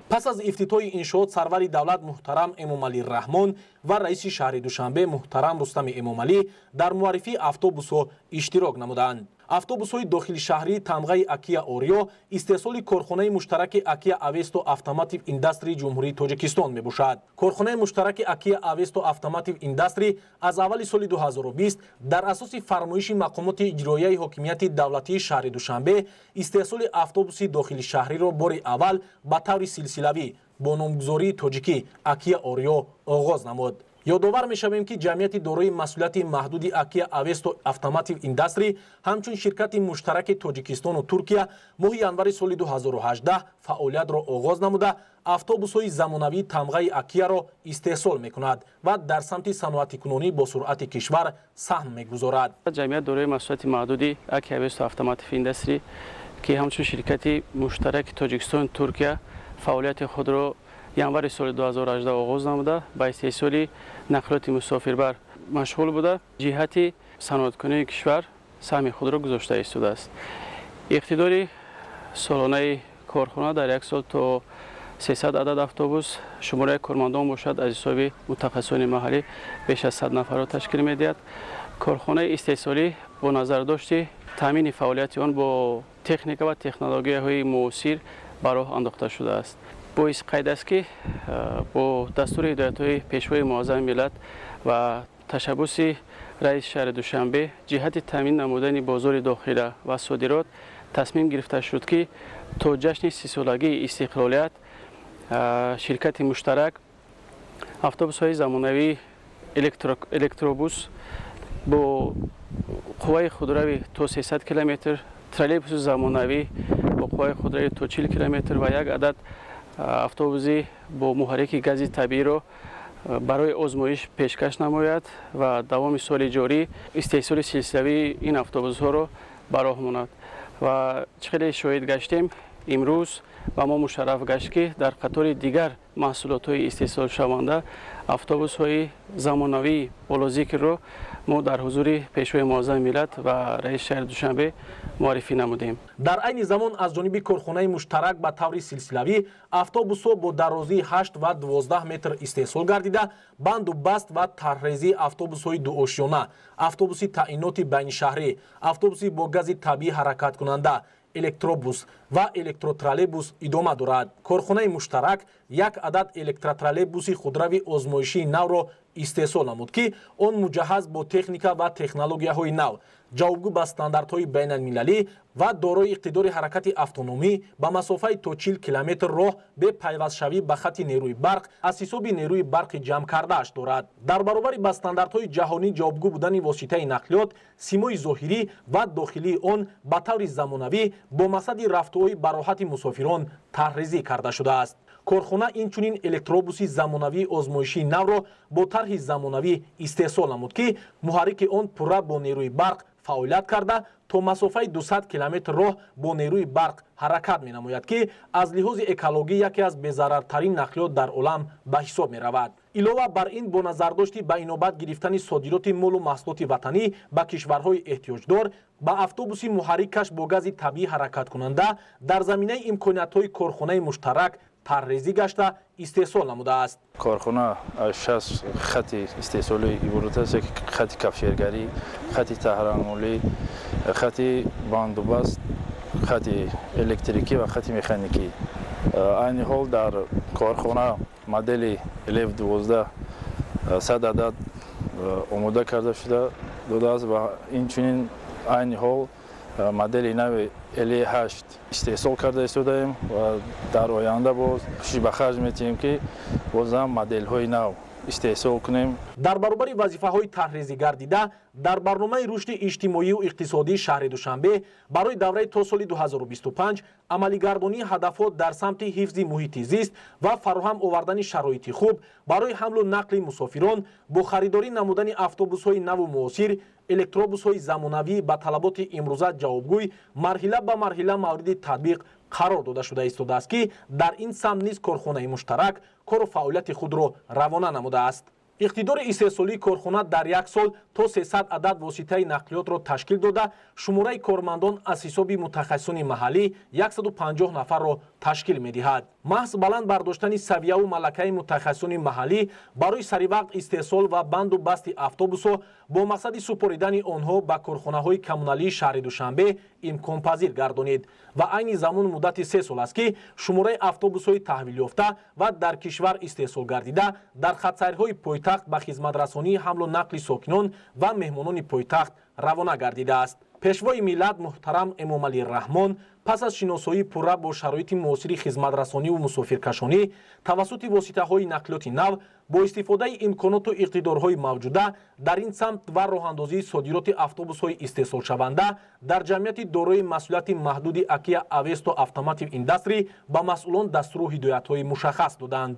Пас аз ифтитоҳи иншоот сарвари давлат муҳтарам Эмомалӣ Раҳмон ва раиси шаҳри Душанбе муҳтарам Рустами Эмомалӣ дар муаррифии автобусҳо иштирок намуданд. Автобусҳои дохилишаҳрии тамғаи Акия Ориё истеҳсоли корхонаи муштараки Акия Авесто Автоматив Индастри Ҷумҳурии Тоҷикистон мебошад. Корхонаи муштараки Акия Авесто Автоматив Индастри аз аввали соли 2020 дар асоси фармоиши мақомоти иҷроияи ҳокимияти давлатии шаҳри Душанбе истеҳсоли автобуси дохилишаҳриро бори аввал ба таври силсилавӣ бо номгузории тоҷикӣ Акия Ориё оғоз намуд. Ёдовар мешавем, ки ҷамъияти дорои масъулияти маҳдуди Акия Авесто Автоматив Индастри ҳамчун ширкати муштараки Тоҷикистону Туркия моҳи январи соли 2018 фаъолиятро оғоз намуда, автобусҳои замонавии тамғаи Акияро истеҳсол мекунад ва дар самти саноатикунонӣ бо суръати кишвар саҳм мегузорад. Ҷамъият дорои масъулияти маҳдуди Акия Авесто Автоматив Индастри, ки ҳамчун ширкати муштараки Тоҷикистону Туркия фаъолияти худро январи соли 2018 оғоз намуда, ба истеҳсоли нақлиёти мусофирбар машғул буда, ҷиҳати саноаткунии кишвар саҳми худро гузошта истодааст. Иқтидори солонаи корхона дар як сол то 300 адад автобус, шумораи кормандон бошад, аз ҳисоби мутахассисони маҳаллӣ беш аз 100 нафарро ташкил медиҳад. Корхонаи истеҳсолӣ бо назардошти таъмини фаъолияти он бо техника ва технологияҳои муосир ба роҳ андохта шудааст. Боиси қайд аст, ки бо дастури ҳидоятҳои Пешвои муаззами миллат ва ташаббуси раиси шаҳри Душанбе ҷиҳати таъмин намудани бозори дохила ва содирот тасмим гирифта шуд, ки то ҷашни 30-солагии истиқлолият ширкати муштарак автобусҳои замонавии электробус бо қувваи худравӣ то 300 километр, троллейбуси замонавӣ бо қувваи худравӣ то 40 километр ва як адад автобуси бо муҳаррики гази табииро барои озмоиш пешкаш намояд ва давоми соли ҷорӣ истеҳсоли силсилавии ин автобусҳоро ба роҳ монад. Ва чӣ хеле шоҳид гаштем, имрӯз ба мо мушарраф гашт, ки дар қатори дигар маҳсулотҳои истеҳсолшаванда автобусҳои замонавии болозикрро мо дар ҳузури Пешвои муаззами миллат ва раиси шаҳри Душанбе муаррифӣ намудем. Дар айни замон аз ҷониби корхонаи муштарак ба таври силсилавӣ автобусҳо бо дарозии 8 ва 12 метр истеҳсол гардида, банду баст ва тарҳрезии автобусҳои дуошёна, автобуси таъиноти байнишаҳрӣ, автобуси бо гази табиӣ ҳаракаткунанда, электробус ва электротроллейбус идома дорад. Корхонаи муштарак як адад электротроллейбуси худрави озмоишии навро истеҳсол намуд, ки он муҷаҳҳаз бо техника ва технологияҳои нав, ҷавобгӯ ба стандартҳои байналмилалӣ ва дорои иқтидори ҳаракати автономӣ ба масофаи то 40 километр роҳ бе пайвастшавӣ ба хати нерӯи барқ аз ҳисоби нерӯи барқи ҷамъкардааш дорад. Дар баробари ба стандартҳои ҷаҳонӣ ҷавобгӯ будани воситаи нақлиёт, симои зоҳирӣ ва дохилии он ба таври замонавӣ бо мақсади рафтуои бароҳати мусофирон тарҳрезӣ карда шудааст. Корхона инчунин электробуси замонавии озмоишии навро бо тарҳи замонавӣ истеҳсол намуд, ки муҳаррики он пурра бо нерӯи барқ фаъолият карда, то масофаи 200 километр роҳ бо нерӯи барқ ҳаракат менамояд, ки аз лиҳози экологӣ яке аз безарарртарин нақлиёт дар олам ба ҳисоб меравад. Илова бар ин, бо назардошти ба инобат гирифтани содироти молу маҳсулоти ватанӣ ба кишварҳои эҳтиёҷдор, ба автобуси муҳаррикаш бо гази табиӣ ҳаракаткунанда дар заминаи имкониятҳои корхонаи муштарак тарҳрезӣ гашта истеҳсол намудааст. Корхона аз шаш хати истеҳсолӣ иборат аст: хати кафшергарӣ, хати таҳрамулӣ, хати бандубаст, хати электрикӣ ва хати механикӣ. Айни ҳол дар корхона модели Лев 12 100 адад омода карда шуда додааст ва инчунин айни ҳол модели нави Л 8 истеҳсол карда истодаем ва дар оянда боз кӯшиш ба харҷ метиҳем, ки бозам моделҳои нав истеҳсол кунем. Дар баробари вазифаҳои тарҳрезӣ гардида дар барномаи рушди иҷтимоию иқтисодии шаҳри Душанбе барои давраи то соли 2025, амалигардонии ҳадафҳо дар самти ҳифзи муҳити зист ва фароҳам овардани шароити хуб барои ҳамлу нақли мусофирон бо харидорӣ намудани автобусҳои наву муосир, электробусҳои замонавӣ ба талаботи имрӯза ҷавобгӯй марҳила ба марҳила мавриди татбиқ қарор дода шуда истодааст, ки дар ин самт низ корхонаи муштарак кору фаъолияти худро равона намудааст. Иқтидори истеҳсолии корхона дар як сол то 300 адад воситаи нақлиётро ташкил дода, шумораи кормандон аз ҳисоби мутахассисони маҳаллӣ 150 нафарро Ташкил медиҳад. Маҳз баланд бардоштани савияву малакаи мутахассисони маҳаллӣ барои саривақт истеҳсол ва банду басти автобусҳо бо мақсади супоридани онҳо ба корхонаҳои коммуналии шаҳри Душанбе имконпазир гардонид. Ва айни замон муддати 3 сол аст, ки шумораи автобусҳои таҳвилёфта ва дар кишвар истеҳсол гардида дар хатсайрҳои пойтахт ба хизматрасонии ҳамлу нақли сокинон ва меҳмонони пойтахт равона гардидааст. Пешвои миллат муҳтарам Эмомалӣ Раҳмон пас аз шиносоии пурра бо шароити муосири хизматрасониву мусофиркашонӣ тавассути воситаҳои нақлиёти нав бо истифодаи имконоту иқтидорҳои мавҷуда дар ин самт ва роҳандозии содироти автобусҳои истеҳсолшаванда дар ҷамъияти дорои масъулияти маҳдуди Акия Авесто Автомотив Индастри ба масъулон дастуру ҳидоятҳои мушаххас доданд.